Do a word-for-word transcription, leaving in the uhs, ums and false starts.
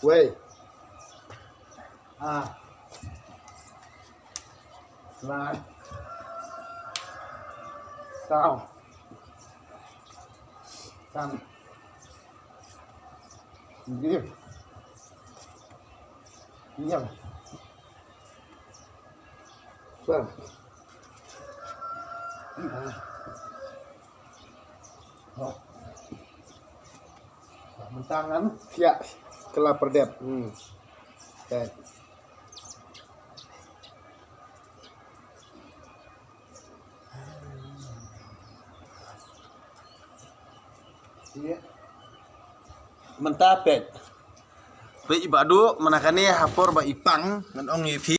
Wei. Ah. Lai. Saw. San. Diu. Diu. San. Ah. Oh. Mynta ngan thiah kylla pyrdep. Hmm. Okay. Mynta peit. Peit i Bah Duh, mynta kane ha por ba i pang, ngan ong ïa phi.